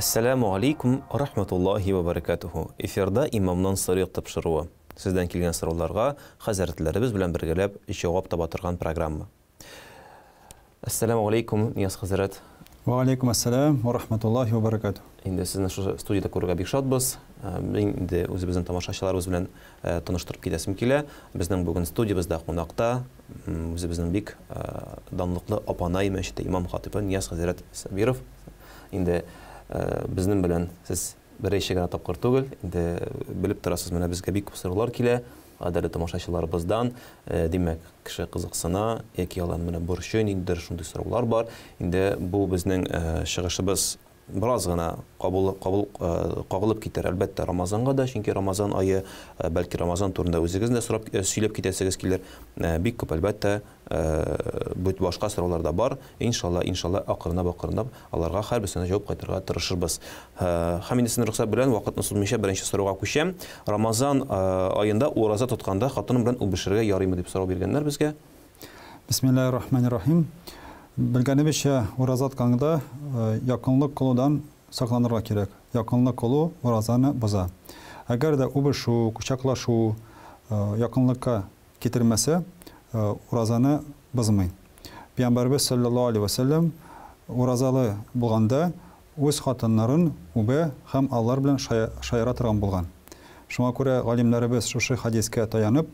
Әссәләмү алейкум ва рахматуллаһи ва баракатуху. Эфирда имамнан сорыйк тапшыруы. Сездән килгән сорауларга хәзрәтләребез белән бергәләп җавап таба торган программа. Әссәләмү алейкум, Нияз хәзрәт. Ва алейкум әссәләм ва рахматуллаһи ва баракатуху. Инде сезне шушы студиядә күрергә бик шатбыз. Мин инде үзебезнең тамашачыларыбыз белән таныштырып китәсем килә. Безнең бүген студиябездә кунакта үзебезнең бик данлыклы Апанай мәчете имам хатибы Нияз хәзрәт Сабиров. Инде безнең белән сез беренче генә тапкыр түгел, инде белеп торасыз, менә безгә бик күп сораулар килә, кадерле тамашачыларыбыздан. Димәк, кеше кызыксына яки аларны менә борчый, ниндидер шундый сораулар бар. Инде бу безнең чыгышыбыз бераз гына кабул, кабул, кагылып китәр, әлбәттә, Рамазанга да, чөнки Рамазан ае, бәлки Рамазан турында үзегез дә сорап, сөйләп китәсегез килер. Бик күп, әлбәттә, Бит башка сораулар да бар. Иншалла, иншалла, акрынлап-акрынлап аларга һәрберсенә җавап кайтарырга тырышырбыз. Һәм инде сезнең рөхсәт белән вакытны сузмыйча беренче сорауга күчәм. Рамазан аенда ураза тотканда хатыным белән үбешергә ярыймы дип сорау биргәннәр безгә. Бисмиллаһир рахманир рахим. Белгәнебезчә, ураза тотканда якынлык кылудан сакланырга кирәк. Якынлык кылу уразаны боза. Әгәр дә үбешү, кочаклашу якынлыкка китермәсә, уразаны бозмый. Пәйгамбәребез салләллаһу алейһи вә сәлләм уразалы булганда үз хатыннарын үбә һәм алар белән шаяра торган булган. Шуңа күрә галимнәребез шушы хәдискә таянып,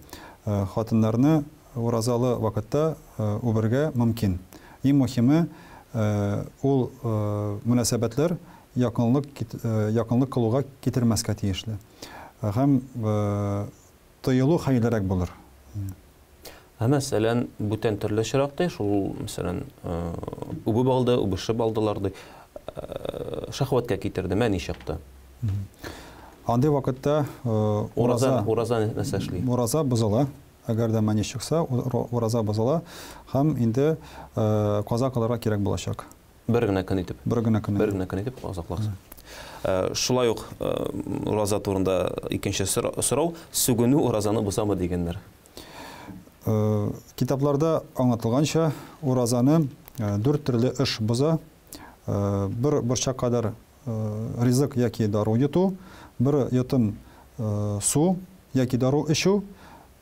хатыннарны уразалы вакытта үбергә мөмкин. Иң мөһиме, ул мөнәсәбәтләр якынлык якынлык кылуга китермәскә тиешле. Һәм Тыелу хәерлерәк булыр. Ә мәсәлән, бүтән төрле очрак ди, шул, мәсәлән, үбеп алды, үбешеп алдылар ди, шәһвәткә китерде, мәни чыкты. Андый вакытта ураза, ураза нәрсә эшли? Ураза бозыла. Әгәр дә мәни чыкса, ураза бозыла һәм инде каза кылырга кирәк булачак. Бер генә көн итеп. Бер генә көн. Бер генә көн итеп озакларсың. Шулай ук ураза турында икенче сорау, сүгенү уразаны бозамы дигәннәр. Китапларда аңлатылганча, уразаны дүрт төрле эш боза. Бер борчак кадәр ризык яки дару йоту, бер йотым су яки дару эчү,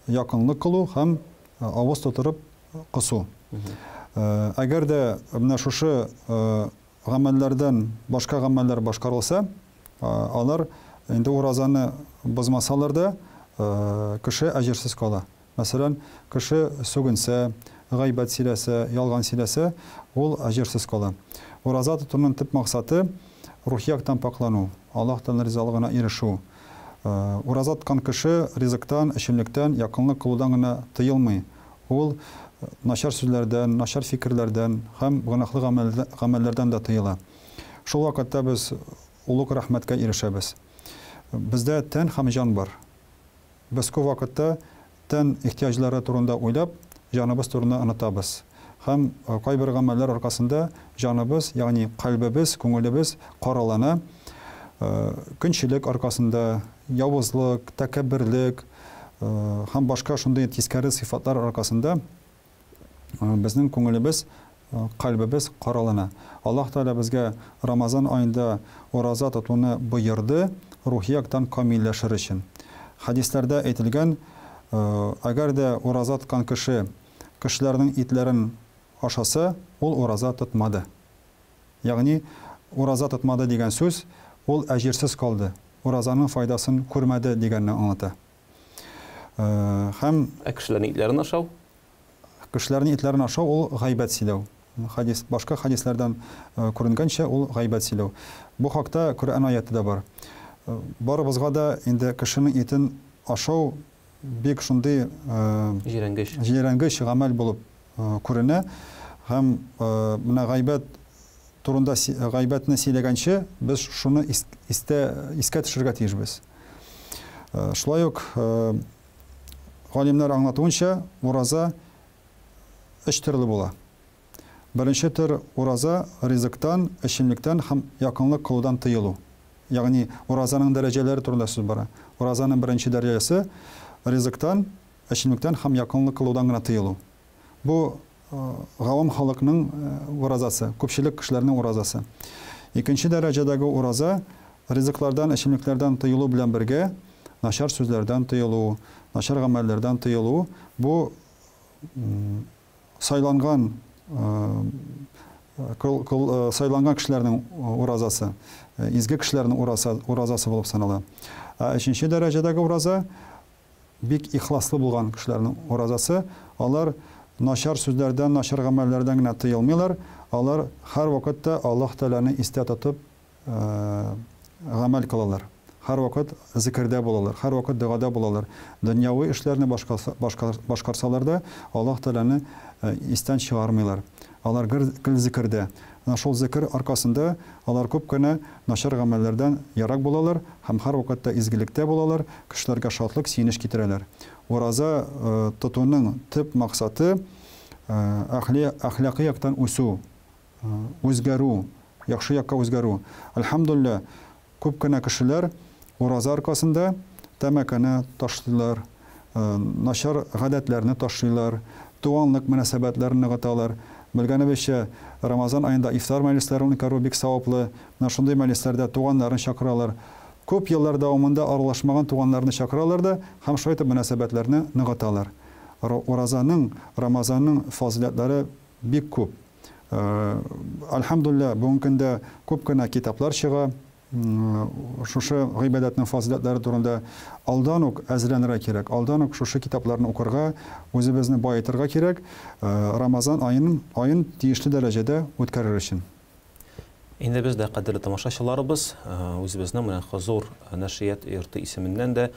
якынлык кылу һәм авыз тутырып косу. Әгәр дә менә шушы гамәлләрдән башка гамәлләр башкарылса, алар инде уразаны бозмасалар да, кеше әҗерсез кала. Мәсәлән, кеше сүгенсә, гайбәт сөйләсә, ялган сөйләсә, ул әҗерсез кала. Ураза тотуның төп максаты, рухи яктан пакьлану, Аллаһ Тәгаләнең ризалыгына ирешү. Ураза тоткан кеше ризыктан, эчемлектән, якынлык кылудан гына тыелмый. Ул начар сүзләрдән, начар фикерләрдән һәм гөнаһлы гамәлләрдән дә тыела. Шул вакытта без олуг рәхмәткә ирешәбез. Бездә тән һәм җан бар. Без күп вакытта тән ихтыяҗлары турында уйлап, җаныбыз турында онытабыз. Һәм кайбер гамәлләр аркасында җаныбыз, ягъни кальбебез, күңелебез каралана. Көнчелек аркасында, явызлык, тәкәбберлек һәм башка шундый тискәре сыйфатлар аркасында безнең күңелебез, кальбебез каралана. Аллаһ Тәгалә безгә Рамазан аенда ураза тотуны боерды, рухи яктан камилләшер өчен. Хәдисләрдә әйтелгән, әгәр дә ураза тоткан кеше кешеләрнең итләрен ашаса, ул ураза тотмады. Ягъни, ураза тотмады дигән сүз, ул әҗерсез калды, уразаның файдасын күрмәде дигәнне аңлата. Һәм. Ә кешеләрнең итләрен ашау? Кешеләрнең итләрен ашау ул гайбәт сөйләү. Хәдис, башка хәдисләрдән күренгәнчә, ул гайбәт сөйләү. Бу хакта Коръән аяте дә бар. Барыбызга да инде кешенең итен ашау бик шундый җирәнгеч, җирәнгеч гамәл булып күренә. Һәм менә гайбәт турында гайбәтне сөйләгәнче, без шуны истә, искә төшерергә тиешбез. Шулай ук галимнәр аңлатуынча, ураза өч төрле була. Беренче төр ураза ризыктан, эчемлектән һәм якынлык кылудан тыелу. Ягъни уразаның дәрәҗәләре турында сүз бара. Уразаның беренче дәрәҗәсе ризыктан, эчемлектән һәм якынлык кылудан гына тыелу. Бу гавам халыкның уразасы, күпчелек кешеләрнең уразасы. Икенче дәрәҗәдәге ураза, ризыклардан, эчемлекләрдән тыелу белән бергә, начар сүзләрдән тыелу, начар гамәлләрдән тыелу, бу сайланган сайланган кешеләрнең уразасы, изге кешеләрнең уразасы булып санала. Ә өченче дәрәҗәдәге ураза, бик ихласлы булган кешеләрнең уразасы, алар начар сүзләрдән, начар гамәлләрдән генә тыелмыйлар, алар һәрвакытта Аллаһ Тәгаләне истә тотып гамәл кылалар. Һәрвакыт зикердә булалар, һәрвакыт догада булалар. Дөньяви эшләрне башкарсалар да, Аллаһ Тәгаләне истән чыгармыйлар. Алар гел зикердә. Менә шул зикер аркасында алар күп кенә начар гамәлләрдән ерак булалар һәм һәрвакытта изгелектә булалар, кешеләргә шатлык, сөенеч китерәләр. Ураза тотуның төп максаты, әхлакый яктан үсү, үзгәрү, яхшы якка үзгәрү. Әлхәмдүлилләһ, күп кенә кешеләр ураза аркасында тәмәкене ташлыйлар, начар гадәтләрне ташлыйлар, туганлык мөнәсәбәтләрен ныгыталар. Белгәнебезчә, Рамазан аенда ифтар мәҗлесләрен үткәрү бик саваплы. Менә шундый мәҗлесләрдә туганнарын чакыралар. Күп еллар дәвамында аралашмаган туганнарны чакыралар да һәм шулай итеп мөнәсәбәтләрне ныгыталар. Уразаның, Рамазанның фазыйләтләре бик күп. Әлхәмдүлилләһ, бүгенге көндә күп кенә китаплар чыга. Шушы гыйбадәтнең фазыйләтләре турында алдан ук әзерләнергә кирәк. Алдан ук шушы китапларны укырга, үзебезне баетырга кирәк, Рамазан аен, аен тиешле дәрәҗәдә үткәрер өчен. Инде без дә, кадерле тамашачыларыбыз, үзебезнең менә Хозур нәшрият йорты исеменнән дә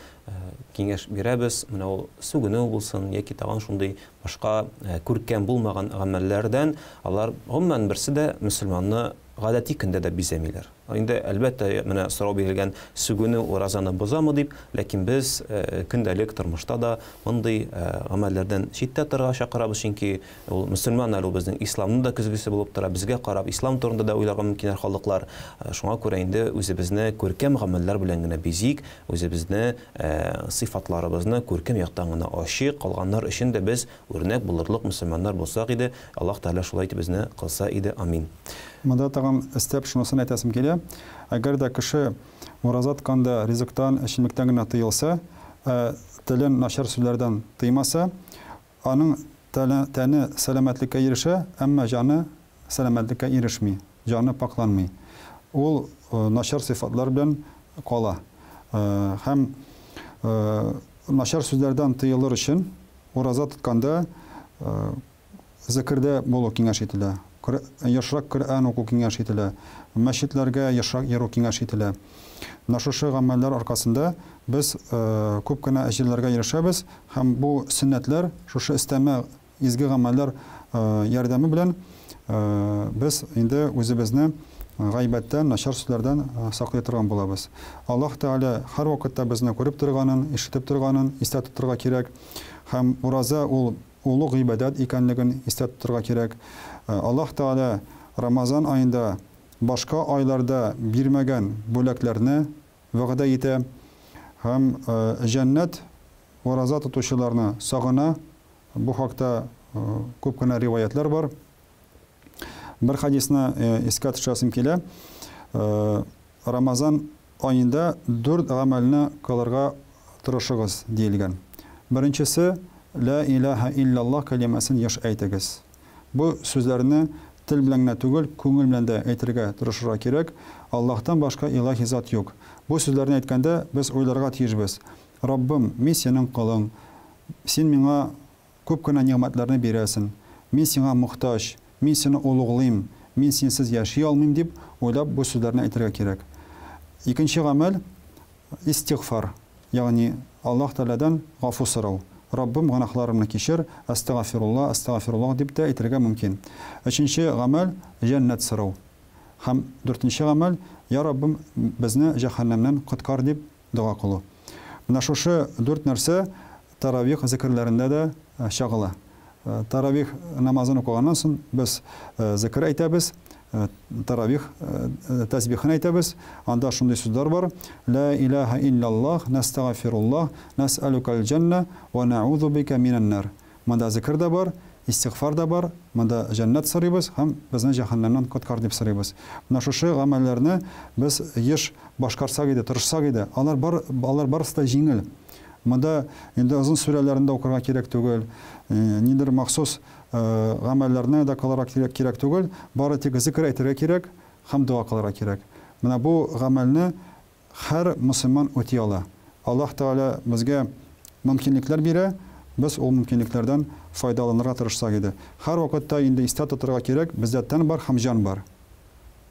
киңәш бирәбез. Менә ул сүгенү булсын яки тагын шундый башка күркәм булмаган гамәлләрдән, алар гомумән берсе дә мөселманны гадәти көндә дә бизәмиләр. Инде, әлбәттә, менә сорау бирелгән, сүгенү уразаны бозамы дип, ләкин без көндәлек тормышта да мондый гамәлләрдән читтә торырга чакырабыз, чөнки ул мөселман әле ул безнең исламның да көзгесе булып тора, безгә карап ислам турында да уйларга мөмкиннәр халыклар. Шуңа күрә инде үзебезне күркәм гамәлләр белән генә бизик, үзебезне сыйфатларыбызны күркәм яктан гына ачыйк, калганнар өчен дә без үрнәк булырлык мөселманнар булсак иде, Аллаһ Тәгалә шулай итеп безне кылса иде, амин. Монда тагын өстәп шунысын әйтәсем килә, әгәр дә кеше ураза тотканда ризыктан, эчемлектән генә тыелса, ә телен начар сүзләрдән тыймаса, аның тәне сәламәтлеккә ирешә, әмма җаны сәламәтлеккә ирешми, җаны пакьланмый. Ул начар сыйфатлар белән кала. Һәм начар сүзләрдән тыелыр өчен ураза тотканда зикердә булу киңәш ителә. Ешрак Коръән уку киңәш ителә. Мәчетләргә ешрак йөрү киңәш ителә. Менә шушы гамәлләр аркасында без күп кенә әҗерләргә ирешәбез һәм бу сөннәтләр, шушы өстәмә изге гамәлләр ярдәме белән без инде үзебезне гайбәттән, начар сүзләрдән саклый торган булабыз. Аллаһ Тәгалә һәрвакытта безне күреп торганын, ишетеп торганын истә тотырга кирәк. Һәм ураза ул олуг гыйбадәт икәнлеген истә тотырга кирәк. Аллаһ Тәгалә Рамазан аенда башка айларда бирмәгән бүләкләрне вәгъдә итә һәм җәннәт ураза тотучыларны сагына. Бу хакта күп кенә риваятлар бар. Бер хадисны искә төшерәсем килә. Рамазан аенда дүрт гамәлне кылырга тырышыгыз, диелгән. Беренчесе, Лә илаһә илляллаһ кәлимәсен еш әйтегез. Бу сүзләрне тел белән генә түгел, күңел белән дә әйтергә тырышырга кирәк. Аллаһтан башка илаһи зат юк. Бу сүзләрне әйткәндә, без уйларга тиешбез. Раббым, мин синең колың. Син миңа күп кенә нигъмәтләрне бирәсен. Мин сиңа мохтаҗ, мин сине олуглыйм, мин синсез яши алмыйм, дип уйлап бу сүзләрне әйтергә кирәк. Икенче гамәл, истигъфар, ягъни Аллаһ Тәгаләдән гафу сорау. Раббым, гөнаһларымны кичер, әстәгафирулла, әстәгафируллаһ дип тә әйтергә мөмкин. Өченче гамәл, җәннәт сорау. Һәм дүртенче гамәл, Я Раббым, безне җәһәннәмнән коткар дип дога кылу. Менә шушы дүрт нәрсә таравих зикерләрендә дә чагыла. Таравих намазын укыганнан соң без зикер әйтәбез, таравих тәсбихын әйтәбез. Анда шундый сүзләр бар: Ла илаһа илляллаһ, нәстәгафируллаһ, нәсәлукәл җәннә ва нәузу бика минән нар. Монда зикер дә бар, истигъфар да бар, монда җәннәт сорыйбыз һәм безне җәһәннәмнән коткар дип сорыйбыз. Менә шушы гамәлләрне без еш башкарсак иде, тырышсак иде, алар бар, алар барысы да җиңел. Монда инде озын сүрәләрне дә укырга кирәк түгел, нидер махсус гамәлләрне дә кылырга кирәк түгел, бары тик зикер әйтергә кирәк һәм дога кылырга кирәк. Менә бу гамәлне һәр мөселман үти ала. Аллаһ Тәгалә безгә мөмкинлекләр бирә, без ул мөмкинлекләрдән файдаланырга тырышсак иде. Һәрвакытта инде истә тотырга кирәк, бездә тән бар һәм җан бар.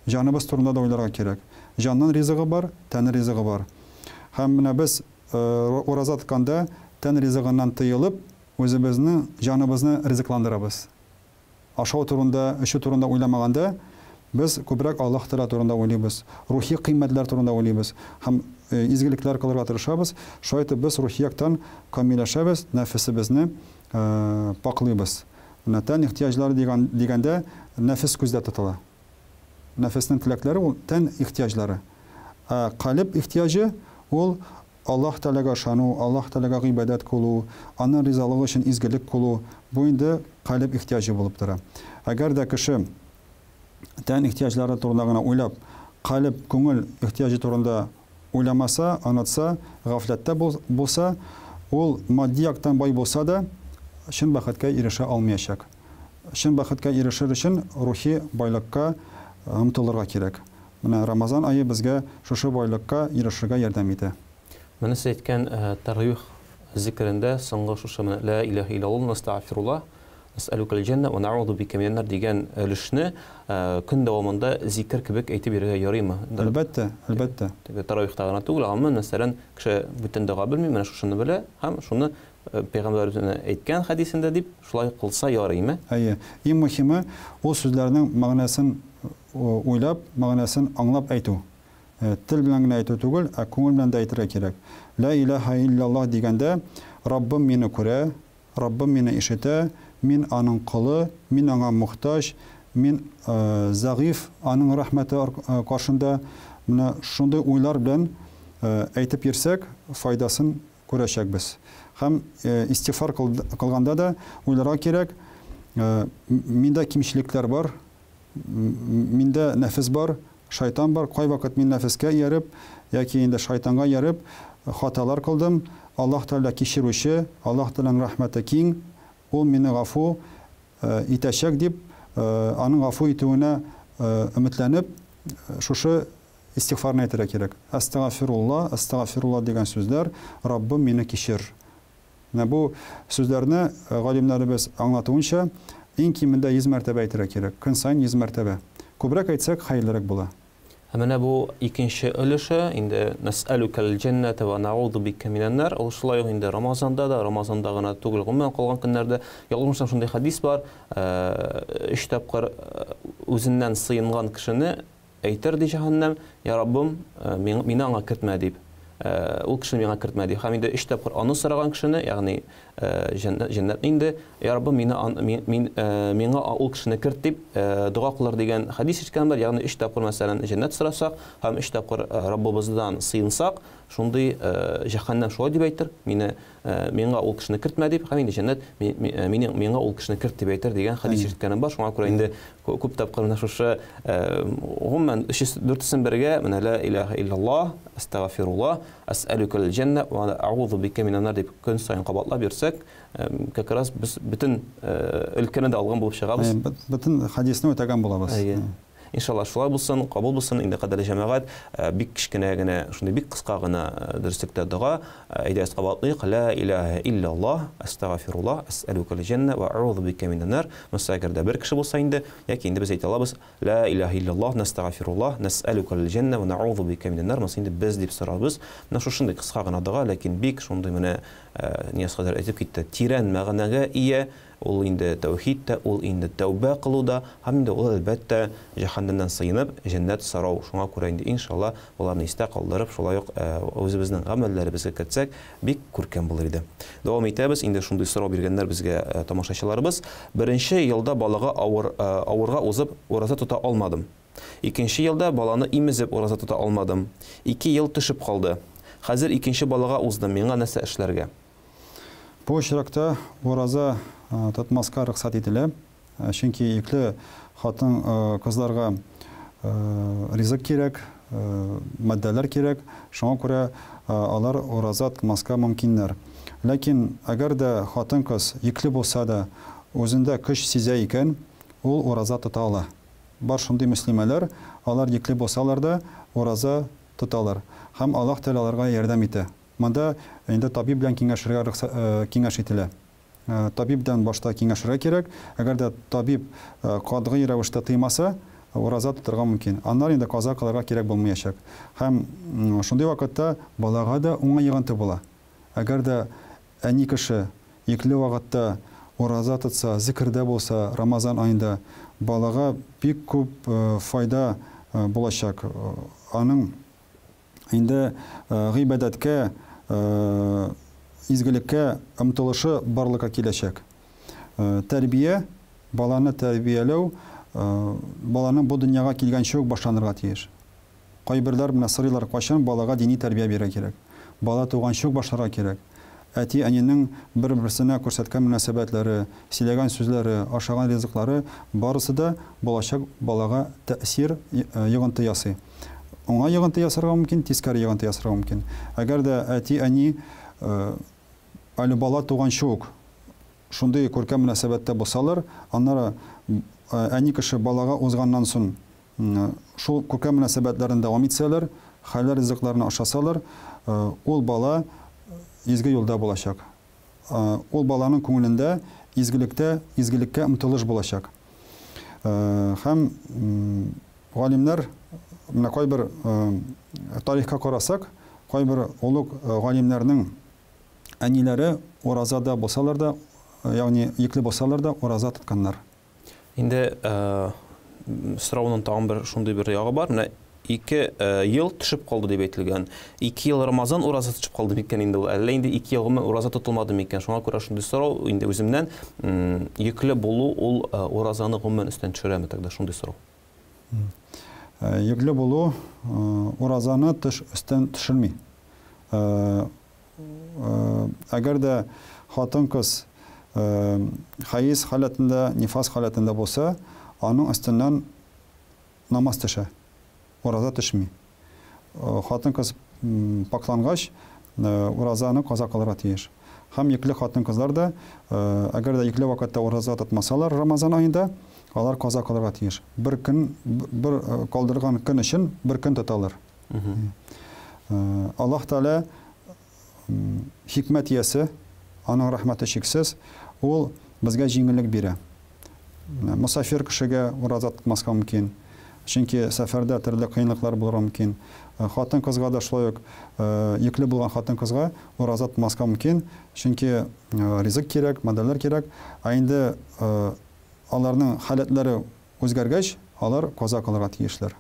Җаныбыз турында да уйларга кирәк. Җанның ризыгы бар, тән ризыгы бар. Һәм менә без ураза тотканда тән ризыгыннан тыелып, үзебезнең җаныбызны ризыкландырабыз. Ашау турында, эчү турында уйламаганда, без күбрәк Аллаһ Тәгалә турында уйлыйбыз, рухи кыйммәтләр турында уйлыйбыз һәм изгелекләр кылырга тырышабыз. Шулай итеп без рухи яктан камилләшәбез, нәфесебезне пакълыйбыз. Менә тән ихтыяҗлары дигән дигәндә нәфес күздә тотыла. Нәфеснең теләкләре ул тән ихтыяҗлары. Ә калеб ихтыяҗы ул Аллаһ Тәгаләгә ышану, Аллаһ Тәгаләгә гыйбадәт кылу, Аның ризалыгы өчен изгелек кылу, бу инде калеб ихтыяҗы булып тора. Әгәр дә кеше тән ихтыяҗлары турында гына уйлап, калеб, күңел ихтыяҗы турында уйламаса, онытса, гафләттә булса, ул матди яктан бай булса да, чын бәхеткә ирешә алмыячак. Чын бәхеткә ирешер өчен рухи байлыкка омтылырга кирәк. Менә Рамазан ае безгә шушы байлыкка ирешергә ярдәм итә. Менә сез әйткән тәравих зикерендә соңгы шушы менә Лә иләһә илляллаһ нәстәгъфируллаһ, нәсәлүкәл җәннә вә нәгъузу бикә минән нар дигән өлешне көн дәвамында зикер кебек әйтеп йөрергә ярыймы? Әлбәттә, әлбәттә. Теге тәравихта гына түгел, гомумән, мәсәлән, кеше бүтән дога белми, менә шушыны белә һәм шуны Пәйгамбәребез әйткән хәдисендә дип, шулай кылса ярыймы? Әйе. Иң мөһиме, ул сүзләрнең мәгънәсен уйлап, мәгънәсен аңлап әйтү. Тел белән генә әйтү түгел, ә күңел белән дә әйтергә кирәк. Лә иләһә илляллаһ дигәндә, Раббым мине күрә, Раббым мине ишетә, мин аның колы, мин аңа мохтаҗ, мин зәгыйфь аның рәхмәте каршында. Менә шундый уйлар белән әйтеп йөрсәк, файдасын күрәчәкбез. Һәм истигъфар кылганда да уйларга кирәк, миндә кимчелекләр бар, миндә нәфес бар, шайтан бар, кайвакыт мин нәфескә ияреп, яки инде шайтанга ияреп, хаталар кылдым. Аллаһ Тәгалә кичерүче, Аллаһ Тәгаләнең рәхмәте киң, ул мине гафу итәчәк дип, аның гафу итүенә өметләнеп, шушы Истигъфарны әйтергә кирәк. Әстәгафирулла, әстәгафирулла дигән сүзләр, Раббым мине кичер. Менә бу сүзләрне галимнәребез аңлатуынча, иң кимендә 100 мәртәбә әйтергә кирәк. Көн саен 100 мәртәбә. Күбрәк әйтсәк, хәерлерәк була. Ә менә бу икенче өлеше, инде нәсәлүкәл җәннәтә вә нәгъузу бикә минән-нар, ул шулай ук инде Рамазанда да, Рамазанда гына түгел, гомумән калган көннәрдә, ялгышмасам, шундый хәдис бар, өч тапкыр үзеннән сыенган кешене Әйтер, ди җәһәннәм, Йа Раббым, мине аңа кертмә, дип. Ул кешене миңа кертмә, ди. Һәм инде өч тапкыр аны сораган кешене, ягъни җәннәтне инде, Йа Раббым, мине мин миңа ул кешене керт, дип дога кылыр дигән хәдис ишеткән бар. Ягъни өч тапкыр, мәсәлән, җәннәт сорасак һәм өч тапкыр Раббыбыздан сыенсак, шундый җәһәннәм шулай дип әйтер, мине миңа ул кешене кертмә дип, һәм инде җәннәт мине миңа ул кешене керт дип әйтер дигән хәдис ишеткәнем бар. Шуңа күрә инде күп тапкыр менә шушы гомумән өчесе дүртесен бергә менә лә илаһа иллаллаһ, әстәгъфируллаһ, әсәлүкәл җәннә ва әгъузу бикә минән-нар дип көн саен кабатлап йөрсәк, как раз без бөтен өлкәне дә алган булып чыгабыз. Бөтен хәдисне үтәгән булабыз. Әйе. Иншалла шулай булсын, кабул булсын. Инде кадерле җәмәгать, бик кечкенә генә, шундый бик кыска гына дөреслектә дога. Әйдәгез кабатлыйк. Ла илаһа илляллаһ, әстәгафируллаһ, әсәлүкәл җәннә ва әгъузу бикә минән нар. Монысы әгәр дә бер кеше булса инде, яки инде без әйтә алабыз, Ла илаһа илляллаһ, нәстәгафируллаһ, нәсәлүкәл җәннә ва нәгъузу бикә минән нар. Монысы инде без дип сорабыз. Менә шушындый кыска гына дога, ләкин бик шундый менә Нияз хәзрәт әйтеп китте, тирән мәгънәгә ия. Ул инде тәүхид тә, ул инде тәүбә кылу да, һәм инде ул, әлбәттә, җәһәннәмнән сыенып, җәннәт сорау. Шуңа күрә инде, иншалла, боларны истә калдырып, шулай ук үзебезнең гамәлләребезгә кертсәк, бик күркәм булыр иде. Дәвам итәбез. Инде шундый сорау биргәннәр безгә тамашачыларыбыз. Беренче елда балага авыр, авырга узып, ураза тота алмадым. Икенче елда баланы имезеп ураза тота алмадым. Ике ел төшеп калды. Хәзер икенче балага уздым, миңа нәрсә эшләргә? Бу очракта ураза тотмаска рөхсәт ителә. Чөнки йөкле хатын кызларга ризык кирәк, матдәләр кирәк, шуңа күрә алар ураза тотмаска мөмкиннәр. Ләкин әгәр дә хатын-кыз йөкле булса да, үзендә көч сизә икән, ул ураза тота ала. Бар шундый мөслимәләр, алар йөкле булсалар да, ураза тоталар. Һәм Аллаһ Тәгалә аларга ярдәм итә. Монда инде табиб белән киңәшергә киңәш ителә. Табиб белән башта киңәшергә кирәк. Әгәр дә табиб катгый рәвештә тыймаса, ураза тотарга мөмкин. Аннары инде каза кылырга кирәк булмаячак. Һәм шундый вакытта балага да уңай йогынты була. Әгәр дә әни кеше йөкле вакытта ураза тотса, зикердә булса, Рамазан аенда балага бик күп файда булачак. Аның инде гыйбадәткә, изгелеккә омтылышы барлыкка киләчәк. Тәрбия, баланы тәрбияләү баланың бу дөньяга килгәнче үк башланырга тиеш. Кайберләр менә сорыйлар, кайчан балага дини тәрбия бирергә кирәк? Бала туганчы ук башларга кирәк. Әти-әнинең бер-берсенә күрсәткән мөнәсәбәтләре, сөйләгән сүзләре, ашаган ризыклары, барысы да булачак балага тәэсир, йогынты ясый. Уңай йогынты ясарга мөмкин, тискәре йогынты ясарга мөмкин. Әгәр дә әти-әни әле бала туганчы ук шундый күркәм мөнәсәбәттә булсалар, аннары әни кеше балага узганнан соң шул күркәм мөнәсәбәтләрен дәвам итсәләр, хәләл ризыкларны ашасалар, ул бала изге юлда булачак. Ул баланың күңелендә изгелектә, изгелеккә омтылыш булачак. Һәм галимнәр, менә кайбер тарихка карасак, кайбер олуг галимнәрнең әниләре уразада булсалар да, ягъни йөкле булсалар да, ураза тотканнар. Инде сорауның тагын бер шундый бер ягы бар. Менә 2 ел төшеп калды дип әйтелгән. 2 ел Рамазан уразасы төшеп калды микән инде ул? Әллә инде 2 ел гомумән ураза тотылмады микән? Шуңа күрә шундый сорау инде үземнән, йөкле булу ул уразаны гомумән өстән төшерәме тогда? Шундый сорау. Йөкле булу уразаны төш өстән төшерми. Әгәр дә хатын-кыз хәез халәтендә, нифас халәтендә булса, аның өстеннән намаз төшә, ураза төшми. Хатын-кыз пакълангач, уразаны каза кылырга тиеш. Һәм йөкле хатын-кызлар да, әгәр дә йөкле вакытта ураза тотмасалар Рамазан аенда, алар каза кылырга тиеш. Бер көн, бер калдырган көн өчен бер көн тоталар. Аллаһ Тәгалә хикмәт иясе, аның рәхмәте чиксез, ул безгә җиңеллек бирә. Мосафир кешегә ураза тотмаска мөмкин, чөнки сәфәрдә төрле кыенлыклар булырга мөмкин. Хатын-кызга да шулай ук, йөкле булган хатын-кызга ураза тотмаска мөмкин, чөнки ризык кирәк, матдәләр кирәк. Ә инде аларның халәтләре үзгәргәч, алар каза кылырга тиешләр.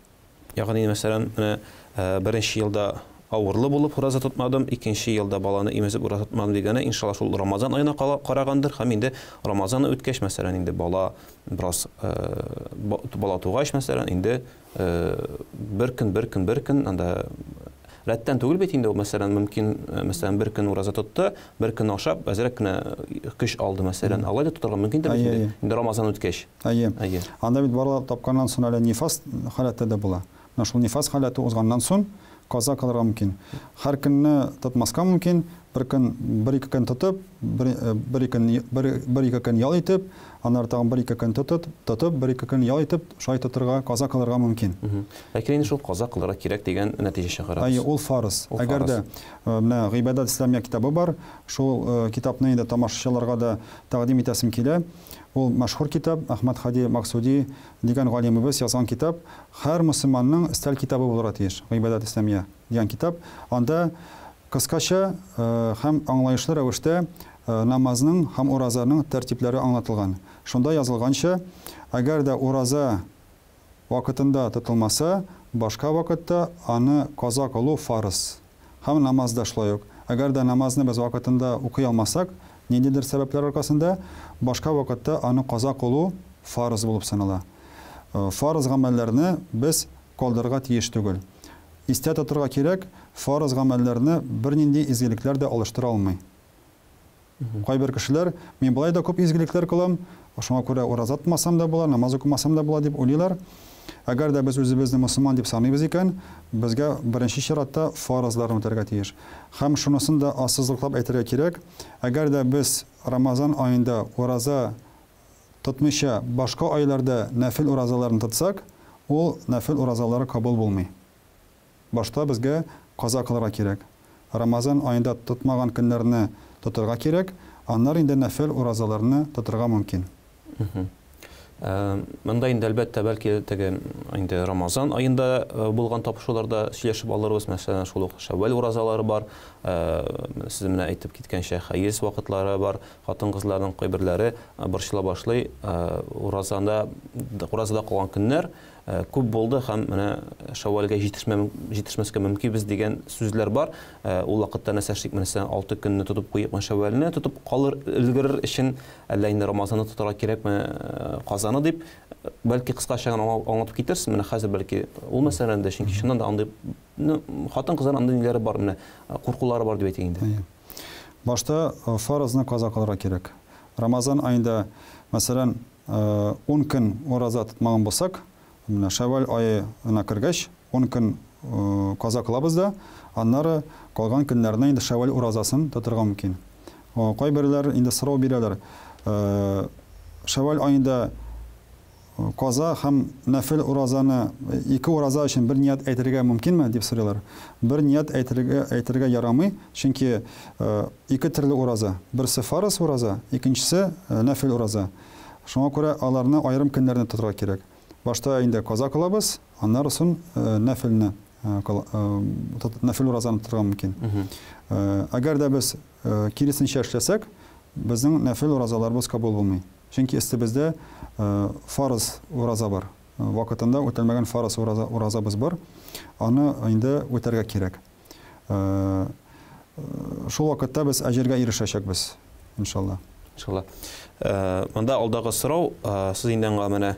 Ягъни, мәсәлән, менә беренче елда авырлы булып ураза тотмадым, икенче елда баланы имезеп ураза тотмадым дигәне, иншалла, шул Рамазан аена карагандыр һәм инде Рамазан үткәч, мәсәлән, инде бала бераз бала тугач, мәсәлән, инде бер көн, бер көн, бер көн анда рәттән түгел бит инде ул, мәсәлән, мөмкин, мәсәлән, бер көн ураза тотты, бер көн ашап, әзрәк кенә көч алды, мәсәлән, алай да тотарга мөмкиндер бит инде, инде Рамазан үткәч. Әйе. Әйе. Анда бит бала тапканнан соң әле нифас халәте дә була. Менә шул нифас халәте узганнан соң каза кылырга мөмкин. Һәр көнне тотмаска мөмкин, бер көн, бер-ике көн тотып, бер, бер-ике көн, бер, бер-ике көн ял итеп, аннары тагын бер-ике көн тотып, тотып, бер-ике көн ял итеп, шулай тотырга, каза кылырга мөмкин. Ләкин инде шул каза кылырга кирәк дигән нәтиҗә чыгарабыз. Әйе, ул фарыз. Ул Әгәр дә менә Гыйбадәт исламия китабы бар, шул китапны инде тамашачыларга да тәкъдим итәсем килә. Ул мәшһүр китап, Әхмәд Һади Максуди дигән галимебез язган китап, һәр мөселманның өстәл китабы булырга тиеш, Гыйбадәт исламия дигән китап. Анда кыскача һәм аңлаешлы рәвештә намазның һәм уразаның тәртипләре аңлатылган. Шунда язылганча, әгәр дә ураза вакытында тотылмаса, башка вакытта аны каза кылу фарыз. Һәм намаз да шулай ук. Әгәр дә намазны без вакытында укый алмасак, ниндидер сәбәпләр аркасында, башка вакытта аны каза кылу фарыз булып санала. Фарыз гамәлләрне без калдырырга тиеш түгел. Истә тотырга кирәк, фарыз гамәлләрне бернинди изгелекләр дә алыштыра алмый. Кайбер кешеләр, мин болай да күп изгелекләр кылам, шуңа күрә ураза тотмасам да була, намаз укымасам да була дип уйлыйлар. Әгәр дә без үзебезне мөселман дип саныйбыз икән, безгә беренче чиратта фарызларны үтәргә тиеш. Һәм шунысын да ассызыклап әйтергә кирәк, әгәр дә без Рамазан аенда ураза тотмыйча башка айларда нәфел уразаларын тотсак, ул нәфел уразалары кабул булмый. Башта безгә каза кылырга кирәк. Рамазан аенда тотмаган көннәрне тотырга кирәк, аннары инде нәфел уразаларны тотырга мөмкин. Монда инде, әлбәттә, бәлки теге инде Рамазан аенда булган тапшыруларда сөйләшеп алырбыз. Мәсәлән, шул ук Шәүвәл уразалары бар. Сез менә әйтеп киткәнчә, хәез вакытлары бар. Хатын-кызларның кайберләре борчыла башлый. Уразада, уразада калган көннәр күп булды һәм менә Шәүвәлгә җитешмәскә мөмкинбез дигән сүзләр бар. Ул вакытта нәрсә эшлик? Мәсәлән, 6 көнне тотып куеп, Шәүвәлне тотып калыр, өлгерер өчен, әллә инде Рамазанны тотарга кирәкме, казаны дип, бәлки кыскача гына аңлатып китерсез. Менә хәзер бәлки ул мәсьәләне дә, чөнки чыннан да андый, ну, хатын-кызлар андый ниләре бар, менә куркулары бар дип әйтик инде. Башта фарызны каза кылырга кирәк. Рамазан аенда, мәсәлән, 10 көн ураза тотмаган булсак, менә Шәвәл аена кергәч, 10 көн каза кылабыз да, аннары калган көннәрне инде Шәвәл уразасын тотырга мөмкин. Кайберләр инде сорау бирәләр. Шәвәл аенда каза һәм нәфел уразаны ике ураза өчен бер ният әйтергә мөмкинме дип сорыйлар. Бер ният әйтергә ярамый, чөнки ике төрле ураза. Берсе фарыз ураза, икенчесе нәфел ураза. Шуңа күрә аларны аерым көннәрне тотырга кирәк. Башта инде каза кылабыз, аннары соң нәфелне нәфел уразаны тотырга мөмкин. Әгәр дә без киресенчә эшләсәк, безнең нәфел уразаларыбыз кабул булмый. Чөнки өстебездә фарыз ураза бар. Вакытында үтәлмәгән фарыз уразабыз бар. Аны инде үтәргә кирәк. Шул вакытта без әҗергә ирешәчәкбез, иншалла. Иншалла. Монда алдагы сорау, сез инде аңа менә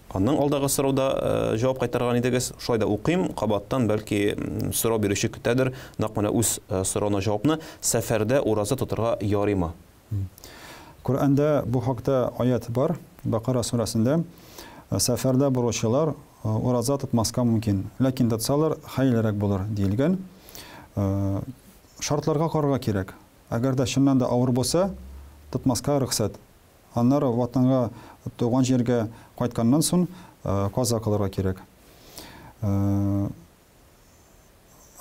аның алдагы сорауда җавап кайтарган идегез. Шулай да укыйм, кабаттан, бәлки сорау бирүче көтәдер, нәкъ менә үз соравына җавапны. Сәфәрдә ураза тотырга ярыймы? Коръәндә бу хакта аят бар, Бакара сүрәсендә. Сәфәрдә булучылар ураза тотмаска мөмкин, ләкин тотсалар хәерлерәк булыр диелгән. Шартларга карарга кирәк. Әгәр дә чыннан да авыр булса, тотмаска рөхсәт. Аннары ватанга, туган җиргә кайтканнан соң каза кылырга кирәк.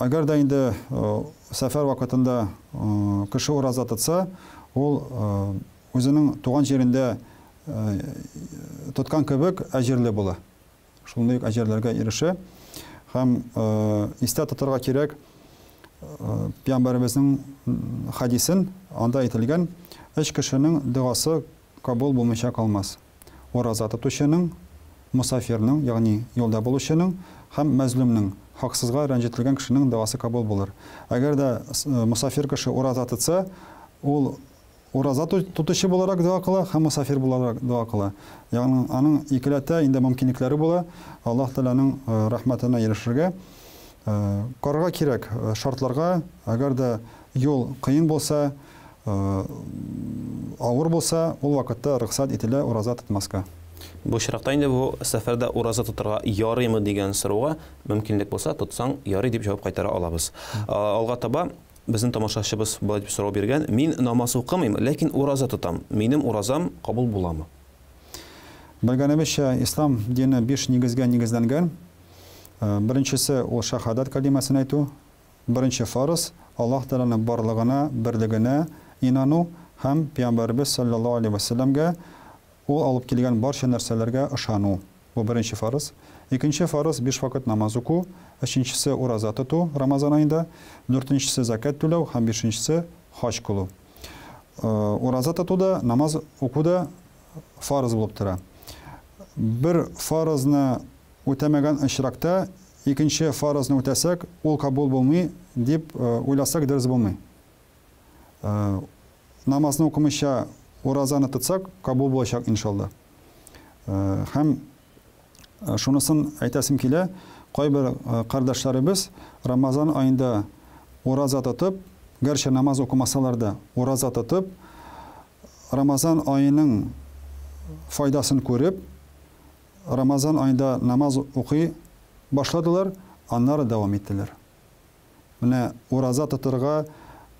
Әгәр дә инде сәфәр вакытында кеше ураза тотса, ул үзенең туган җирендә тоткан кебек әҗерле була. Шундый ук әҗерләргә ирешә. Һәм истә тотарга кирәк, Пәйгамбәребезнең хәдисен, анда әйтелгән, өч кешенең догасы кабул булмыйча калмас. Ураза тотучының, мосафирның, ягъни юлда булучының һәм мәзлүмнең, хаксызга рәнҗетелгән кешенең догасы кабул булыр. Әгәр дә мосафир кеше ураза тотса, ул ураза тотучы буларак дога кыла һәм мосафир буларак дога кыла. Ягъни аның икеләтә инде мөмкинлекләре була Аллаһ Тәгаләнең рәхмәтенә ирешергә. Карарга кирәк шартларга, әгәр дә юл кыен булса, авыр булса, ул вакытта рөхсәт ителә ураза тотмаска. Бу очракта инде бу сәфәрдә ураза тотарга ярыймы дигән сорауга мөмкинлек булса, тотсаң ярый дип җавап кайтара алабыз. Алга таба безнең тамашачыбыз болай дип сорау биргән: мин намаз укымыйм, ләкин ураза тотам. Минем уразам кабул буламы? Белгәнебезчә, ислам дине 5 нигезгә нигезләнгән. Беренчесе ул шәһадәт кәлимәсен әйтү. Беренче фарыз Аллаһ Тәгаләнең барлыгына, берлегенә инану һәм Пәйгамбәребез саллаллаһу алейһи ва сәлләмгә ул алып килгән барча нәрсәләргә ышану. Бу беренче фарыз. Икенче фарыз 5 вакыт намаз уку, өченчесе ураза тоту Рамазан аенда, дүртенчесе закат түләү һәм бишенчесе хаҗ кылу. Ураза тоту да, намаз уку да фарыз булып тора. Бер фарызны үтәмәгән очракта икенче фарызны үтәсәк, ул кабул булмый дип уйласак дөрес булмый. Намазны укымыйча уразаны тотсак, кабул булачак иншалла. Һәм шунысын әйтәсем килә, кайбер кардәшләребез Рамазан аенда ураза тотып, гәрчә намаз укымасалар да, ураза тотып, Рамазан аеның файдасын күреп, Рамазан аенда намаз укый башладылар, аннары дәвам иттеләр. Менә ураза тотырга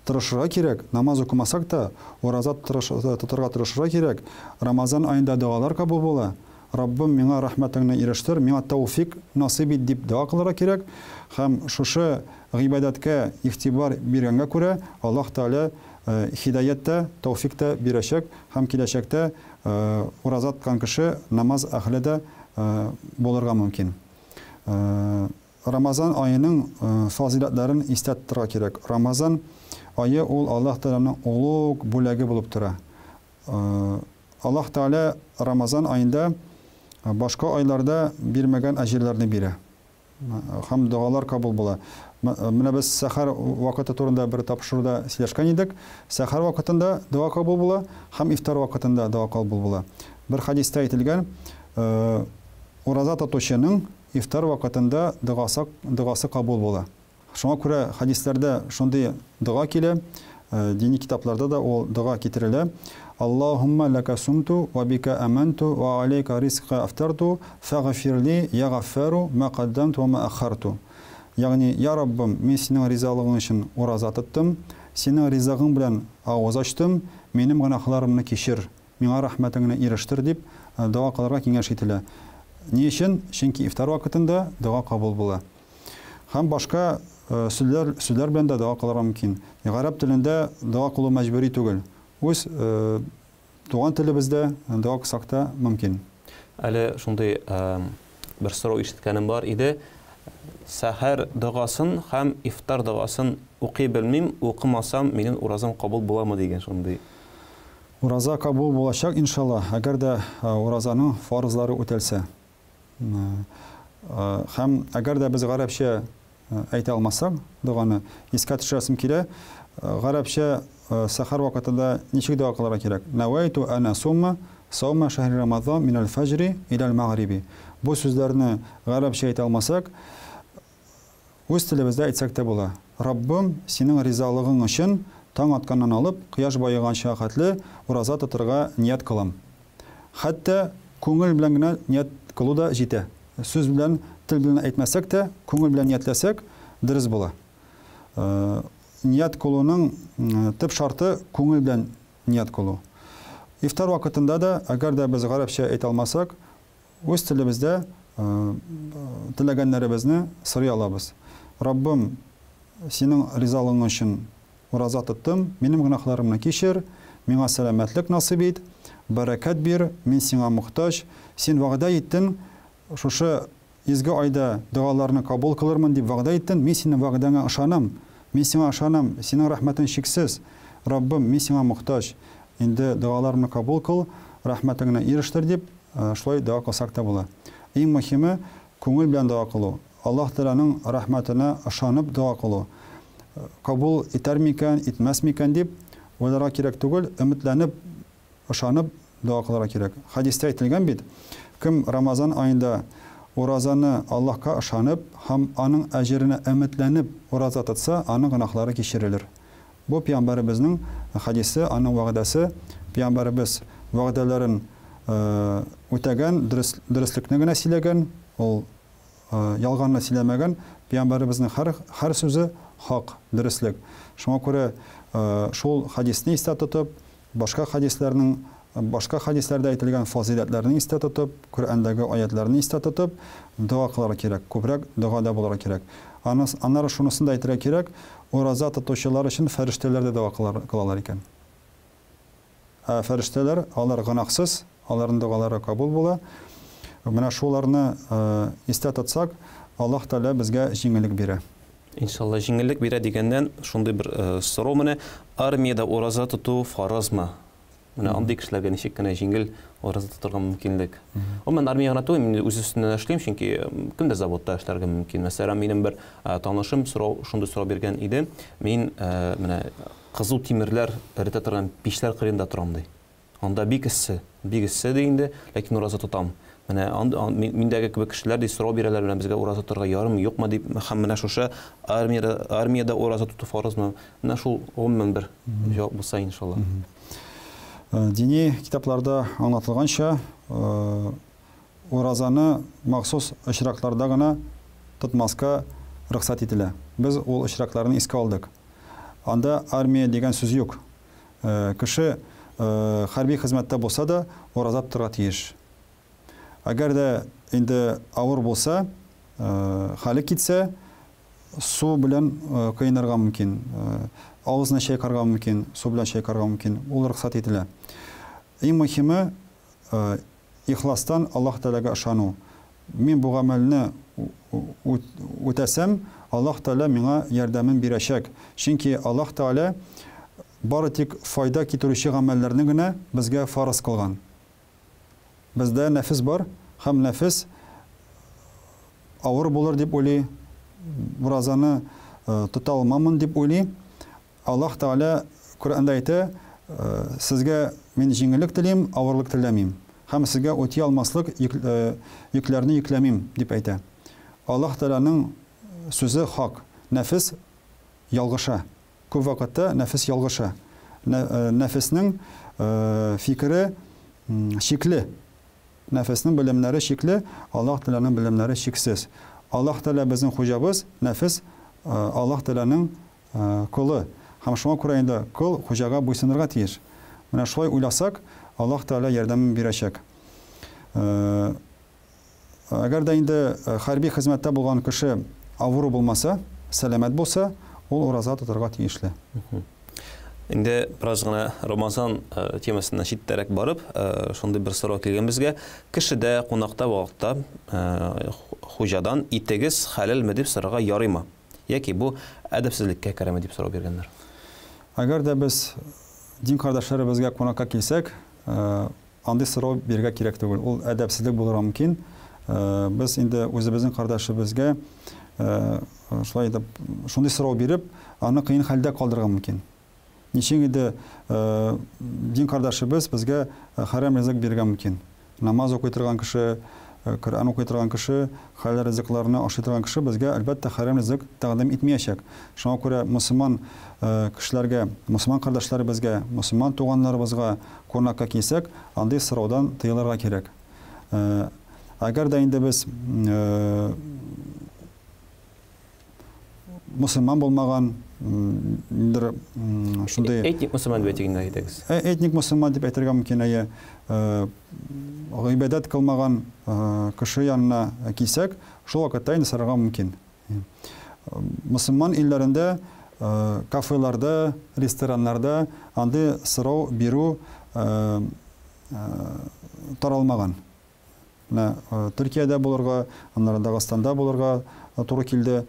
тырышырга кирәк, намаз укымасак та, ураза тотырга тырышырга кирәк. Рамазан аенда догалар кабул була. Раббым, миңа рәхмәтеңне ирештер, миңа тәүфик насыйп ит дип дога кылырга кирәк. Һәм шушы гыйбадәткә игътибар биргәнгә күрә, Аллаһ Тәгалә һидаять тә, тәүфик тә бирәчәк һәм киләчәктә ураза тоткан кеше намаз әһеле дә булырга мөмкин. Рамазан аеның фазыйләтләрен истә тотарга кирәк. Рамазан ае ул Аллаһ Тәгаләнең олуг бүләге булып тора. Аллаһ Тәгалә Рамазан аенда башка айларда бирмәгән әҗерләрне бирә. Һәм догалар кабул була. Менә без сәхәр вакыты турында бер тапшыруда сөйләшкән идек. Сәхәр вакытында дога кабул була һәм ифтар вакытында дога кабул була. Бер хәдистә әйтелгән, ураза тотучының ифтар вакытында догасы, догасы кабул була. Шуңа күрә хәдисләрдә шундый дога килә, дини китапларда да ул дога китерелә. Аллаһумма ләкә сумту ва бика аманту ва алейка ризка афтарту фәгъфирли я гаффару ма каддамту ва ма аххарту. Ягъни, я Раббым, мин синең ризалыгың өчен ураза тоттым, синең ризыгың белән авыз ачтым, минем гөнаһларымны кичер. Миңа рәхмәтеңне ирештер, дип дога кылырга киңәш ителә. Ни өчен? Чөнки ифтар вакытында дога кабул була. Һәм башка сүзләр, сүзләр белән дә дога кылырга мөмкин. Гарәп телендә дога кылу мәҗбүри түгел. Үз туган телебездә дога кылсак та мөмкин. Әле шундый бер сорау ишеткәнем бар иде. Сәхәр догасын һәм ифтар догасын укый белмим, укымасам, минем уразам кабул буламы дигән шундый. Ураза кабул булачак, иншалла, әгәр дә уразаның фарызлары үтәлсә. Һәм әгәр дә без гарәпчә әйтә алмасак доганы, искә төшерәсем килә, гарәпчә сәхәр вакытында ничек дога кылырга кирәк? Нәвәйту ән асума саума шәһри рамазан минәл фәҗри иләл мәгъриби. Бу сүзләрне гарәпчә әйтә алмасак, Үз телебездә әйтсәк тә була. Раббым, Синең ризалыгың өчен таң атканнан алып, кояш баеганчыга хәтле ураза тотырга ният кылам. Хәтта күңел белән генә ният кылу да җитә. Сүз белән, тел белән әйтмәсәк тә, күңел белән ниятләсәк, дөрес була. Ният кылуның төп шарты, күңел белән ният кылу. Ифтар вакытында да, әгәр дә без гарәпчә әйтә алмасак, Үз телебездә теләгәннәребезне сорый алабыз. Раббым, Синең ризалыгың өчен ураза тоттым, минем гөнаһларымны кичер, миңа сәламәтлек насыйп ит, бәрәкәт бир, мин Сиңа мохтаҗ. Син вәгъдә иттең, шушы изге айда догаларны кабул кылырмын дип вәгъдә иттең, мин синең вәгъдәңә ышанам, мин Сиңа ышанам, Синең рәхмәтең чиксез. Раббым, мин Сиңа мохтаҗ. Инде догаларымны кабул кыл, рәхмәтеңне ирештер дип, шулай дога кылсак та була. Иң мөһиме, күңел белән дога кылу. Аллаһ Тәгаләнең рәхмәтенә ышанып дога кылу. Кабул итәр микән, итмәс микән дип уйларга кирәк түгел, өметләнеп, ышанып дога кылырга кирәк. Хәдистә әйтелгән бит, кем Рамазан аенда уразаны Аллаһка ышанып һәм аның әҗеренә өметләнеп ураза тотса, аның гөнаһлары кичерелер. Бу пәйгамбәребезнең хәдисе, аның вәгъдәсе. Пәйгамбәребез вәгъдәләрен үтәгән, дөрес, дөреслекне генә сөйләгән, ул ялганны сөйләмәгән. Пәйгамбәребезнең һәр, һәр сүзе хак, дөреслек. Шуңа күрә шул хәдисне истә тотып, Башка хәдисләрнең, башка хәдисләрдә әйтелгән фазыйләтләрне истә тотып, Коръәндәге аятьләрне истә тотып, дога кылырга кирәк, күбрәк догада булырга кирәк. Аныс, аннары шунысын да әйтергә кирәк, ураза тотучылар өчен фәрештәләр дә дога кылар, кылалар икән. Ә фәрештәләр, алар гөнаһсыз, аларның догалары кабул була. Менә шуларны истә тотсак, Аллаһ Тәгалә безгә җиңеллек бирә. Иншалла, җиңеллек бирә дигәннән, шундый бер э, сорау менә, армиядә ураза тоту фарызмы? Менә андый кешеләргә ничек кенә җиңел ураза тотарга мөмкинлек. Гомумән, армия гына түгел, мин үз өстемнән эшлим, чөнки кем дә заводта эшләргә мөмкин. Мәсәлән, минем бер э, танышым сорау, шундый сорау биргән иде. Мин э, менә кызу тимерләр эретә торган пичләр кырыенда торам ди. Анда бик эссе, бик эссе ди инде, ләкин ураза тотам. Менә миндәге кебек кешеләр ди сорау бирәләр, менә безгә ураза тотарга ярыймы, юкмы дип, һәм менә шушы армиядә, армиядә ураза тоту фарызмы? Менә шул гомумән бер җавап булса, иншалла. Дини китапларда аңлатылганча, уразаны махсус очракларда гына тотмаска рөхсәт ителә. Без ул очракларны искә алдык. Анда армия дигән сүз юк. Кеше хәрби хезмәттә булса да, ураза тотарга тиеш. Әгәр дә инде авыр булса, хәле китсә, су белән коенырга мөмкин, авызны чайкарга мөмкин, су белән чайкарга мөмкин, ул рөхсәт ителә. Иң мөһиме, ихластан Аллаһ Тәгаләгә ышану. Мин бу гамәлне үтәсәм, Аллаһ Тәгалә миңа ярдәмен бирәчәк. Чөнки Аллаһ Тәгалә бары тик файда китерүче гамәлләрне генә безгә фарыз кылган. Бездә нәфес бар, һәм нәфес авыр булыр дип уйлый, уразаны тота алмамын дип уйлый. Аллаһ Тәгалә Коръәндә әйтә, сезгә мин җиңеллек телим, авырлык теләмим. Һәм сезгә үти алмаслык йөкләрне йөкләмим, дип әйтә. Аллаһ Тәгаләнең сүзе хак. Нәфес ялгыша. Күп вакытта нәфес ялгыша. Нәфеснең фикере чикле. Нәфеснең белемнәре чикле, Аллаһ Тәгаләнең белемнәре чиксез. Аллаһ Тәгалә безнең хуҗабыз, нәфес Аллаһ Тәгаләнең колы. Һәм шуңа күрә инде кол хуҗага буйсынырга тиеш. Менә шулай уйласак, Аллаһ Тәгалә ярдәмен бирәчәк. Әгәр дә инде хәрби хезмәттә булган кеше авыру булмаса, сәламәт булса, ул ураза тотарга тиешле. Инде бераз гына Рамазан темасыннан читтәрәк барып, шундый бер сорау килгән безгә. Кешедә кунакта вакытта хуҗадан итегез хәләлме дип сорарга ярыймы? Яки бу әдәпсезлеккә керәме дип сорау биргәннәр. Әгәр дә без дин кардәшләребезгә кунакка килсәк, Андый сорау бирергә кирәк түгел. Ул әдәпсезлек булырга мөмкин. Без инде үзебезнең кардәшебезгә шулай итеп шундый сорау биреп, аны кыен хәлдә калдырырга мөмкин. Ничек инде дин кардәшебез безгә хәрәм ризык бирергә мөмкин? Намаз укый торган кеше, Коръән укый торган кеше, хәләл ризыкларны ашый торган кеше безгә, әлбәттә, хәрәм ризык тәкъдим итмиячәк. Шуңа күрә мөселман кешеләргә, мөселман кардәшләребезгә, мөселман туганнарыбызга кунакка килсәк, андый сораудан тыелырга кирәк. Әгәр дә инде без мөселман булмаган, ниндидер шундый... Этник мөселман дип әйтик инде, әйтегез. Этник мөселман дип әйтергә мөмкин, әйе. Гыйбадәт кылмаган кеше янына килсәк, шул вакытта инде сорарга мөмкин. Мөселман илләрендә кафеларда, рестораннарда андый сорау бирү таралмаган. Менә Төркиядә булырга, аннары Дагыстанда булырга туры килде.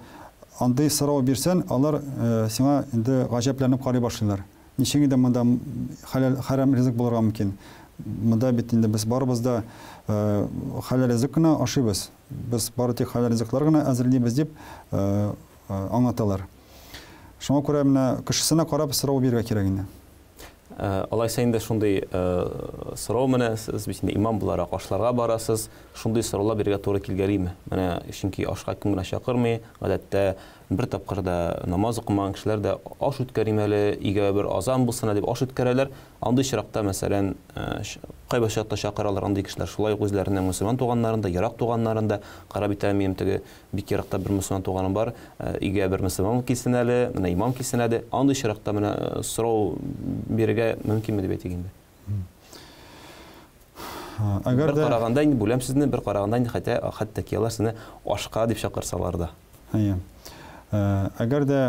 Андый сорау бирсән, алар сиңа инде гаҗәпләнеп карый башлыйлар. Ничек инде монда хәләл, хәрам ризык булырга мөмкин? Монда бит инде без барыбыз да хәләл ризык кына ашыйбыз. Без бары тик хәләл ризыклар гына әзерлибез дип аңлаталар. Шуңа күрә менә кешесенә карап сорау бирергә кирәк инде. Алайса инде шундый сорау менә сез бит инде имам буларак ашларга барасыз, шундый сораулар бирергә туры килгәлиме? Менә чөнки ашка кем генә чакырмый, гадәттә бер тапкыр да намаз укымаган кешеләр дә аш үткәрим әле, өйгә бер азан булсын әле дип аш үткәрәләр. Андый очракта, мәсәлән, кайбер очракта чакыралар андый кешеләр шулай ук үзләренең мөселман туганнарын да, ерак туганнарын да, карап итә минем теге Бик еракта бер мөселман туганым бар, өйгә бер мөселман килсен әле, менә имам килсен әле. Андый очракта менә сорау бирергә мөмкинме дип әйтик инде. Әгәр дә бер караганда инде бүләм сезне, бер караганда инде хәтта хәтта ки алар сезне ашка дип чакырсалар да. Әйе. Әгәр дә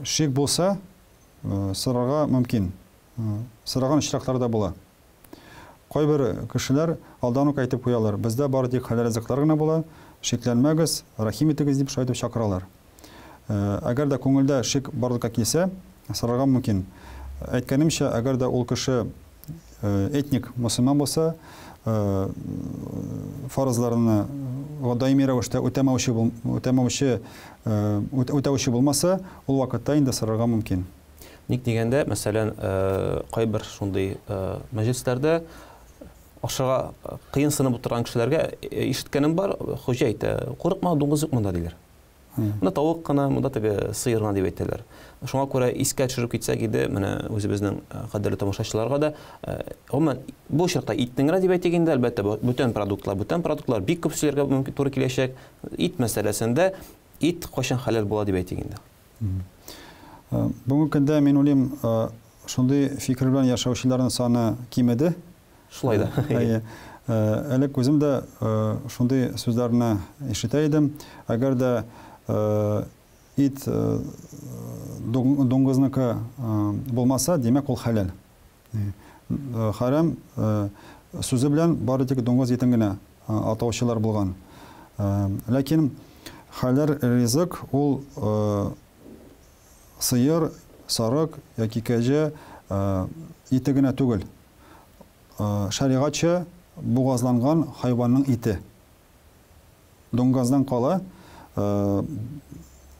шик булса, сорарга мөмкин. Сораган очраклар да була. Кайбер кешеләр алдан ук әйтеп куялар, бездә бары тик хәләл ризыклар гына була, шикләнмәгез, рәхим итегез дип шулай итеп чакыралар. Әгәр дә күңелдә шик барлыкка килсә, сорарга мөмкин. Әйткәнемчә, әгәр дә ул кеше этник мөселман булса, фарызларны даими рәвештә үтәмәүче үтәмәүче үтәүче булмаса, ул вакытта инде сорарга мөмкин. Ник дигәндә, мәсәлән, кайбер шундый мәҗлесләрдә ашарга кыенсынып утырган кешеләргә ишеткәнем бар, хуҗа әйтә, курыкма, дуңгыз юк монда, диләр. Монда тавык кына, монда теге сыер гына дип әйтәләр. Шуңа күрә искә төшереп китсәк иде, менә үзебезнең кадерле тамашачыларга да, гомумән, бу очракта итнең генә дип әйтик инде, әлбәттә, бүтән продуктлар, бүтән продуктлар бик күп сөйләргә мөмкин туры киләчәк. Ит мәсьәләсендә ит кайчан хәләл була дип әйтик инде. Бүгенге көндә мин уйлыйм, шундый фикер белән яшәүчеләрнең саны кимеде. Шулай да. Әйе. Элек үзем дә шундый сүзләрне ишетә идем. Әгәр дә ит дуңгызныкы булмаса, димәк, ул хәләл. Хәрам сүзе белән бары тик дуңгыз итен генә атаучылар булган. Ләкин хәләл ризык ул сыер, сарык яки кәҗә ите генә түгел. Шәригатьчә бугазланган хайванның ите. Дуңгыздан кала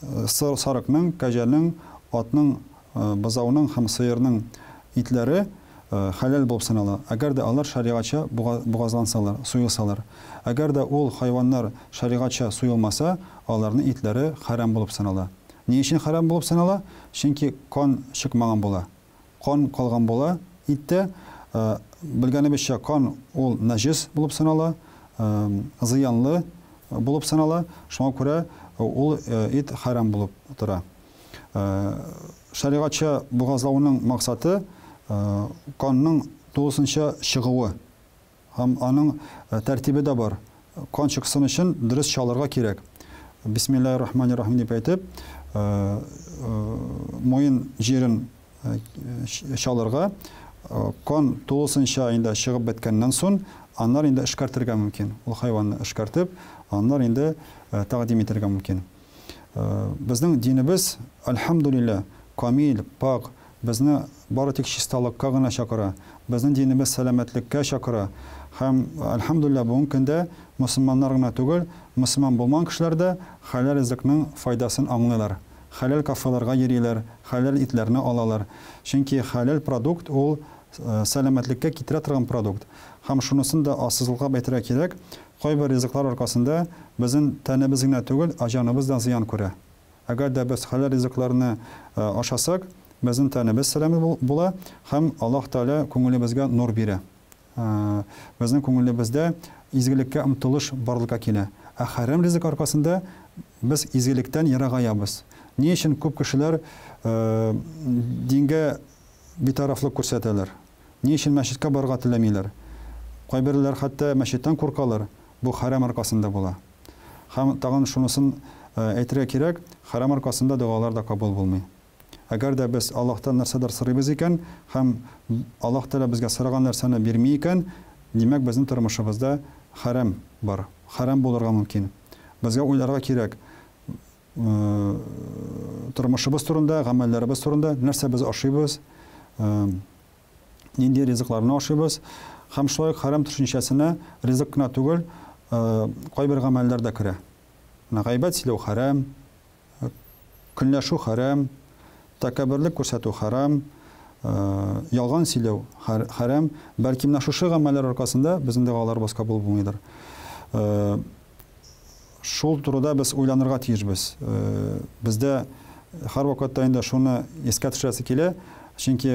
сарыкның, кәҗәнең, атның, бозауның һәм сыерның итләре хәләл булып санала, әгәр дә алар шәригатьчә бугазлансалар, суелсалар. Әгәр дә ул хайваннар шәригатьчә суелмаса, аларның итләре хәрам булып санала. Ни өчен хәрам булып санала? Чөнки кан чыкмаган була. Кан калган була иттә. Белгәнебезчә, кан ул нәҗес булып санала, зыянлы булып санала. Шуңа күрә ул ит хәрам булып тора. Шәригатьчә бугазлауның максаты, канның тулысынча чыгуы. Һәм аның тәртибе дә бар. Кан чыксын өчен дөрес чалырга кирәк. Бисмиллаһир-рахманир-рахим дип әйтеп, муен җирен чалырга, кан тулысынча инде чыгып беткәннән соң, аннары инде эшкәртергә мөмкин. Ул хайванны эшкәртеп, аннары инде тәкъдим итәргә мөмкин. Безнең динебез, әлхәмдүлилләһ, камил, пакь, безне бары тик чисталыкка гына чакыра. Безнең динебез сәламәтлеккә чакыра. Һәм, әлхәмдүлилләһ, бүгенге көндә мөселманнар гына түгел, мөселман булмаган кешеләр дә хәләл ризыкның файдасын аңлыйлар. Хәләл кафеларга йөриләр, хәләл итләрне алалар. Чөнки хәләл продукт ул сәламәтлеккә китерә торган продукт. Һәм шунысын да ассызыклап әйтергә кирәк, кайбер ризыклар аркасында безнең тәнебез генә түгел, ә җаныбыз да зыян күрә. Әгәр дә без хәләл ризыкларны ашасак, безнең тәнебез сәламәт була һәм Аллаһ Тәгалә күңелебезгә нур бирә. Безнең күңелебездә изгелеккә омтылыш барлыкка килә. Ә хәрам ризык аркасында без изгелектән ерагаябыз. Ни өчен күп кешеләр дингә битарафлык күрсәтәләр? Ни өчен мәчеткә барырга теләмиләр? Кайберләр хәтта мәчеттән куркалар, бу хәрам аркасында була. Һәм тагын шунысын әйтергә кирәк, хәрам аркасында догалар да кабул булмый. Әгәр дә без Аллаһтан нәрсәдер сорыйбыз икән һәм Аллаһ Тәгалә безгә сораган нәрсәне бирми икән, димәк, безнең тормышыбызда хәрам бар, хәрам булырга мөмкин. Безгә уйларга кирәк, тормышыбыз турында, гамәлләребез турында, нәрсә без ашыйбыз, нинди ризыкларны ашыйбыз. Һәм шулай ук хәрам төшенчәсенә ризык кына түгел, кайбер гамәлләр дә керә. Менә гайбәт сөйләү хәрам, көнләшү хәрам, тәкәбберлек күрсәтү хәрам, ялган сөйләү хәрам. Бәлки менә шушы гамәлләр аркасында безнең догаларыбыз кабул булмыйдыр. Шул турыда без уйланырга тиешбез. Бездә һәрвакытта инде шуны искә төшерәсе килә, чөнки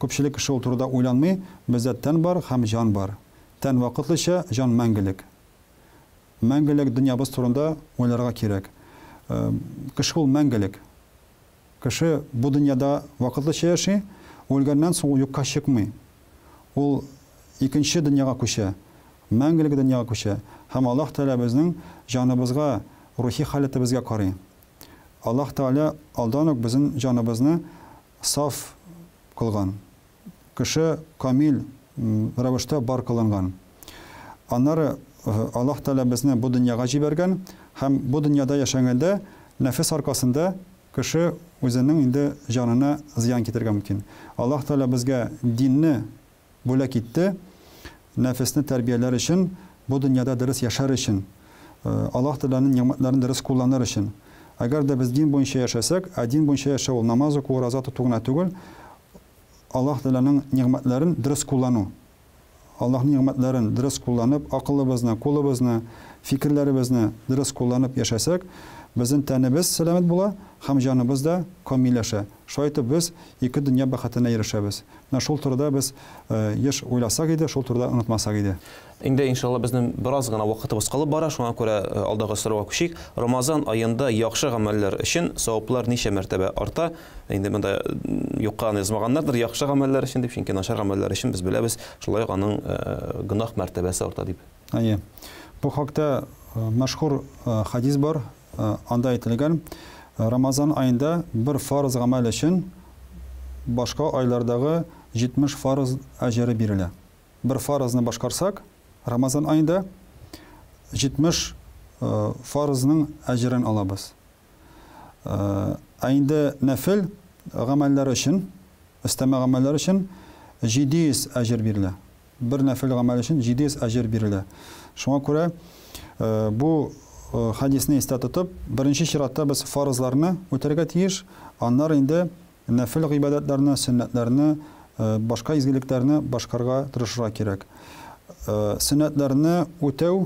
күпчелек кеше ул турыда уйланмый, бездә тән бар һәм җан бар. Тән вакытлыча, җан мәңгелек. Мәңгелек дөньябыз турында уйларга кирәк. Кеше ул мәңгелек. Кеше бу дөньяда вакытлыча яши, үлгәннән соң ул юкка чыкмый. Ул икенче дөньяга күчә, мәңгелек дөньяга күчә. Һәм Аллаһ Тәгалә безнең җаныбызга, рухи халәтебезгә карый. Аллаһ Тәгалә алдан ук безнең җаныбызны саф кылган. Кеше камил рәвештә бар кылынган. Аннары Аллаһ Тәгалә безне бу дөньяга җибәргән һәм бу дөньяда яшәгәндә нәфес аркасында кеше үзенең инде җанына зыян китерергә мөмкин. Аллаһ Тәгалә безгә динне бүләк итте, нәфесне тәрбияләр өчен, бу дөньяда дөрес яшәр өчен, Аллаһ Тәгаләнең нигъмәтләрен дөрес кулланыр өчен. Әгәр дә без дин буенча яшәсәк, ә дин буенча яшәү ул намаз уку, ураза тоту гына түгел, Аллаһ Тәгаләнең нигъмәтләрен дөрес куллану. Аллаһның нигъмәтләрен дөрес кулланып, акылыбызны, кулыбызны, фикерләребезне дөрес кулланып яшәсәк, безнең тәнебез сәламәт була һәм җаныбыз да камилләшә. Шулай итеп без ике дөнья бәхетенә ирешәбез. Менә шул турыда без еш уйласак иде, шул турыда онытмасак иде. Инде, иншалла, безнең бераз гына вакытыбыз калып бара, шуңа күрә алдагы сорауга күчик. Рамазан аенда яхшы гамәлләр өчен саваплар ничә мәртәбә арта? Инде монда юкка гына язмаганнардыр, яхшы гамәлләр өчен дип, чөнки начар гамәлләр өчен без беләбез, шулай ук аның гөнаһ мәртәбәсе арта дип. Әйе. Бу хакта мәшһүр хадис бар, анда әйтелгән, Рамазан аенда бер фарыз гамәл өчен башка айлардагы 70 фарыз әҗере бирелә. Бер фарызны башкарсак, Рамазан аенда 70 фарызның әҗерен алабыз. Ә инде нәфел гамәлләр өчен, өстәмә гамәлләр өчен 700 әҗер бирелә. Бер нәфел гамәл өчен 700 әҗер бирелә. Шуңа күрә бу хәдисне истә тотып, беренче чиратта без фарызларны үтәргә тиеш, аннары инде нәфел гыйбадәтләрне, сөннәтләрне, башка изгелекләрне башкарырга тырышырга кирәк. Сөннәтләрне үтәү,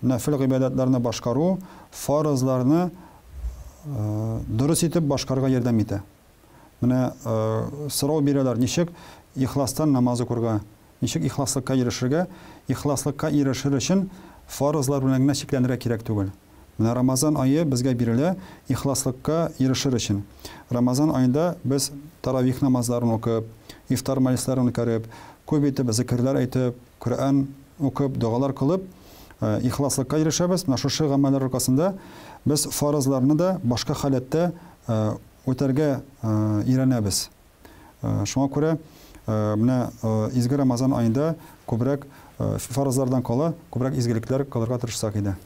нәфел гыйбадәтләрне башкару фарызларны дөрес итеп башкарырга ярдәм итә. Менә сорау бирәләр, ничек ихластан намаз укырга, ничек ихласлыкка ирешергә? Ихласлыкка ирешер өчен фарызлар белән генә чикләнергә кирәк түгел. Менә Рамазан ае безгә бирелә ихласлыкка ирешер өчен. Рамазан аенда без таравих намазларын укып, ифтар мәҗлесләрен үткәреп, күп итеп зикерләр әйтеп, Коръән укып, догалар кылып, ихласлыкка ирешәбез. Менә шушы гамәлләр аркасында без фарызларны да башка халәттә үтәргә өйрәнәбез. Шуңа күрә менә изге Рамазан аенда күбрәк фарызлардан кала, күбрәк изгелекләр кылырга тырышсак иде.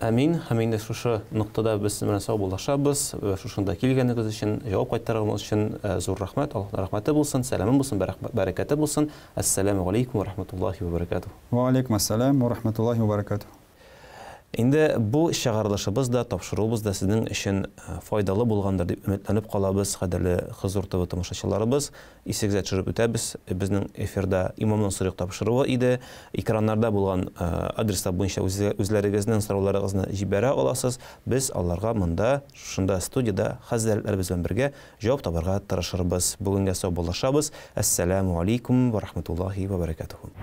Әмин. Һәм инде шушы ноктада без сезнең белән саубуллашабыз. Шушында килгәнегез өчен, җавап кайтарганыгыз өчен зур рәхмәт. Аллаһның рәхмәте булсын, сәламе булсын, бәрәкәте булсын. Әссәламү галәйкүм вә рахматуллаһи вә бәрәкәтүһ. Вә алейкум әссәлам вә рахматуллаһи вә бәрәкәтүһ. Инде бу чыгарылышыбыз да, тапшыруыбыз да сезнең өчен файдалы булгандыр дип өметләнеп калабыз, кадерле Хозур ТВ тамашачыларыбыз. Исегезгә төшереп үтәбез, безнең эфирда Имамнан сорыйк тапшыруы иде. Экраннарда булган адреслар буенча үзләрегезнең сорауларыгызны җибәрә аласыз. Без аларга монда, шушында студиядә хәзрәтләребез белән бергә җавап табарга тырышырбыз. Бүгенгә саубуллашабыз. Әссәламү алейкум ва рахматуллаһи ва баракатуху.